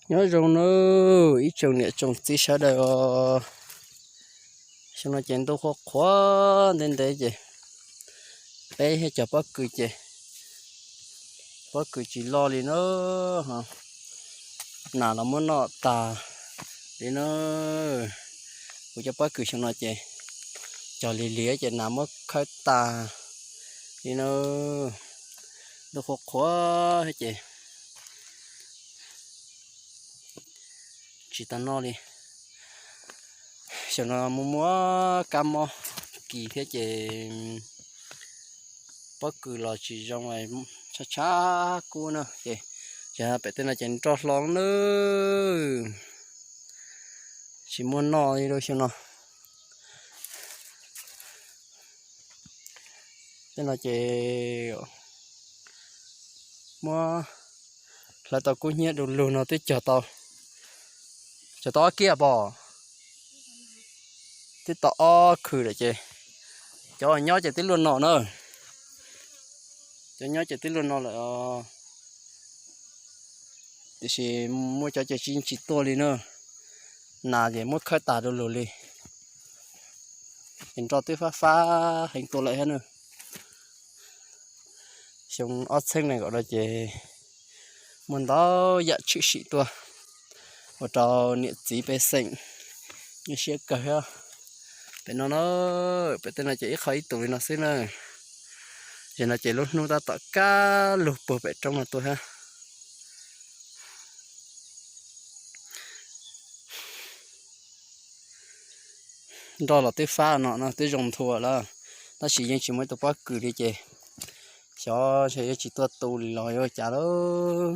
Nyob zoo nawb ib tsoom niam tsoom txiv sawv daws os. Xyoo no ces ntuj qhuav qhuav ntev ntev ces peb thiaj cog pob kws ces pob kws tsis loj li na. Nas los muab noj tas li na. Kuv cov pob kws xyoo no ces cog lig lig ces nas muab khawb tas li na. Ntuj qhuav qhuav ces tsis tau noj li. Xyoo no muaj muaj kab mob kis thiab ces pob kws los tsis zoo, tshab tshab kub na ces, ces pem tej no ces nroj hlo nawb. Tsis muaj noj li lawm xyoo no. Tej no ces muab hlawv tau kub hnyiab du lug no twb cog tau, cog tau ob kiag pom. Twb tau ob khw lawm ces cov nyob ces twb luaj no na. Cov nyob ces twb luaj no lawm os. Tiam sis muaj cov ces tsis, tsis tuaj li na. Nas ces muab khawb tas du lug li. Ces nroj twb fab fab heev tuaj lawm thiab na. Xyoo ob txhiab nees nkaum no ces muaj ntau yam tshwm sim tuaj ua rau niam txiv pej xeem nyuaj siab kawg thiab. Pem no na, pem tej no ces ib qho ib tus li no xwb na. Ces no ces lub hnub tab tom kab lug puag pem roob no tuaj thiab. Nroj los twb fab no no twb zoo nthua lawm, tab sis yeej tsis muaj ib tug pob kws li ces xyov ntshe yuav tsis tuaj tu li los yuav ua cas lawm.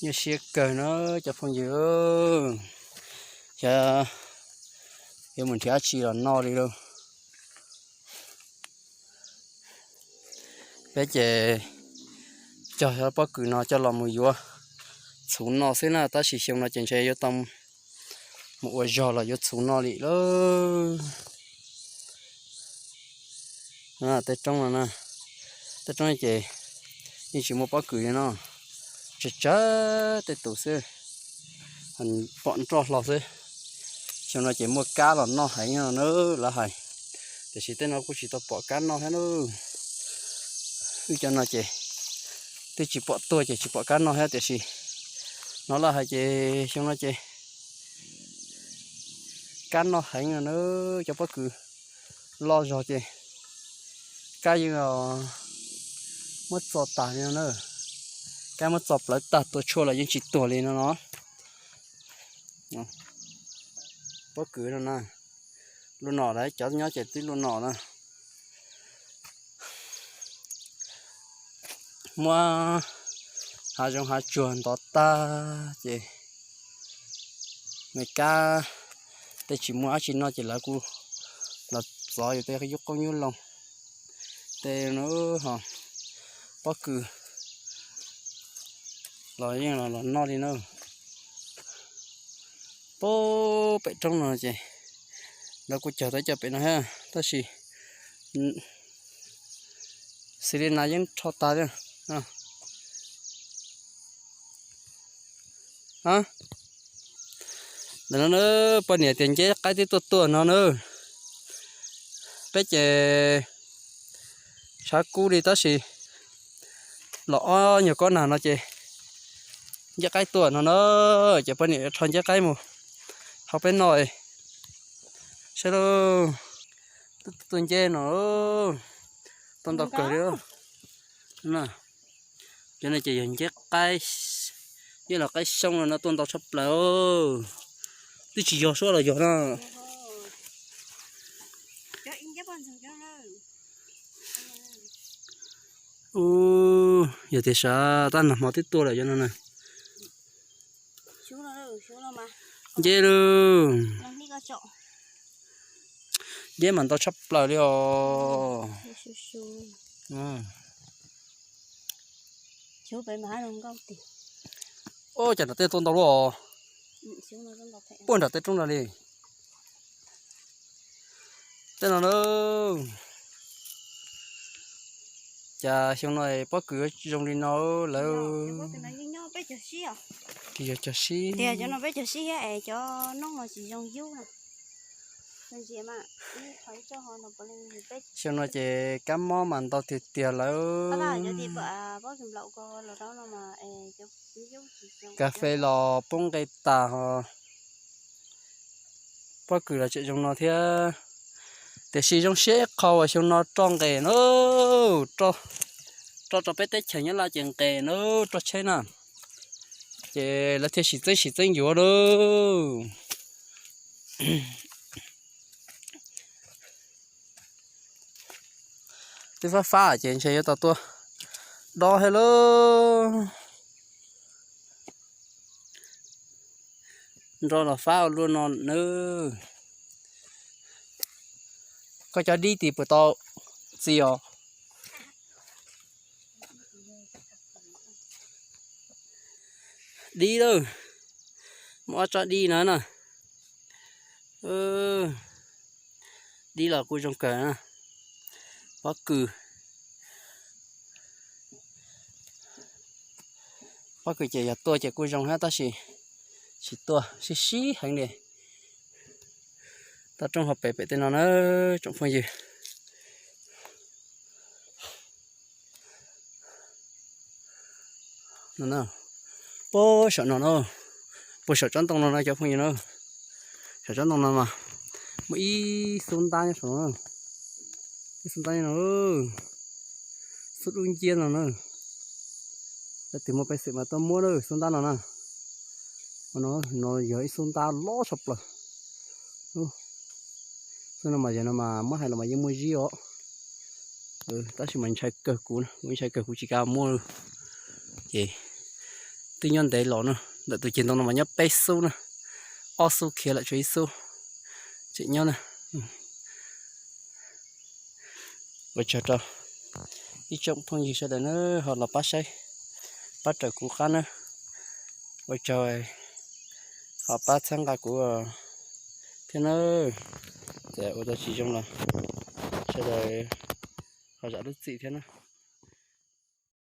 Nyuaj siab kawg na cov phooj ywg, xyov yuav mus nrhiav dab tsi los noj li lauj. Peb ces cog pob kws no coj los mus yuav txhuv noj xwb na, tab sis xyoo no ces ntshe yuav tau mus ua zog los yuav txhuv noj li lauj. Tej roob no, tej roob ces yeej tsis muaj pob kws li no, tsawg tsawg tej tus xwb, pom nroj hlo xwb. Xyoo no ces muaj kab los noj heev no na lawv hais, tiam sis tej no kuj tsis tau pom kab noj thiab na. Wb cov no ces twb tsis pom tuaj ces tsis pom kab noj thiab, tiam sis no lawv hais ces xyoo no ces kab noj heev no na. Cov pob kws loj zog ces kab yeej muab txo tas li no na. Kab muab txo plawv tag, tua tshuaj los yeej tsis tuag li no no. Pob kws no na, luaj no lawm, cov nyob ces twb luaj no na. Muab hav zoov hav tsuag ntov tag ces me kab tej tsis muaj dab tsi noj ces lawv kuj los txov yus tej yub qoob yub loo tej no, ho pob kws los yeej los noj li na. Puag pem roob no ces lawv kuj cog tau cov pem no thiab, tab sis xws li nas yeej rho tas li. Ntawm no na, poj niam tias nceb qaib twb tuaj tuaj no na. Peb ces tshav kub li tab sis los ob nyuag kob nag no ces nceb qaib tuaj no na. Ces poj niam rho nceb qaib mus hau peb noj saib lauj. Tuaj nceb no, tuaj ntau kawg li. Cov no ces yog nceb qaib, nceb los qaib xyoob no tuaj ntau tshaj plaws. Twb tsis yog suab los yog no. Ub, yog tias sav tab nag hmo twb tuaj lawm cov no na. Nceb lauj. Nceb mas ntau tshaj plaws li os. Ub, cas nram tej tuaj ntau luaj os. Puag nram tej roob no li. Tej no na. Cas xyoo no pob kws zoo li no lawm. Kws yog cog sib. Tias cov no peb cog sib thiab es cov noob no tsis zoo yub na. Xyoo no ces kab mob mas ntau tiag tiag lawm. Kas fes los poob nqe tas ho. Pob kws los tseem zoo no thiab. Tiam sis zoo siab ib qho uas xyoo no roj nqes na, roj rau peb teb chaws Nyab Laj ces nqes na, roj tsheb na. Ces lawv thiaj sim txeeb sim txeeb yuav lauj. Twb fab fab ces ntshe yuav tau tuaj dob thiab lauj. Nroj los fab ua luaj no nawb. Koj cov dib tim puas tau txias os? Dib lauj, muaj ob tsob dib no na. Dib los kuj zoo kawg na. Pob kws, pob kws ces yog tuaj ces kuj zoo thiab tab sis tsis tuaj, sib sib heev li. Toj roob hauv pes pem tej no na tsoom phooj ywg. Puag saum no na, puag saum tsob ntoo no na cov phooj ywg na. Saum tsob ntoo no mas muaj ib xub ntab nyob saum no, ib xub ntab nyob no, xub dub nciab no na. Leej twg muaj peev xwm mas tuaj muab na, xub ntab no na. No, no yog ib xub ntab loj tshaj plaws. Xub no mas yog no mas muab hais los mas yeej muaj zib os. Tab sis mas ntshai kawg kuv, kuv ntshai kawg kuv tsis kam muab. Ces twb nyob ntev los na, ntawm tus ceg ntoo no mas nyob peb xub na, ob xub khiav lawm tshuav ib xub tseem nyob na. Ua tsaug rau ib tsoom phooj ywg sawv daws na, ho los pab saib, pab raws kuv qab na. Ua tsaug, ho pab txhawb nqa kuv thiab na. Txawm ua tau tsis zoo los sawv daws ho zam lub txim thiab na.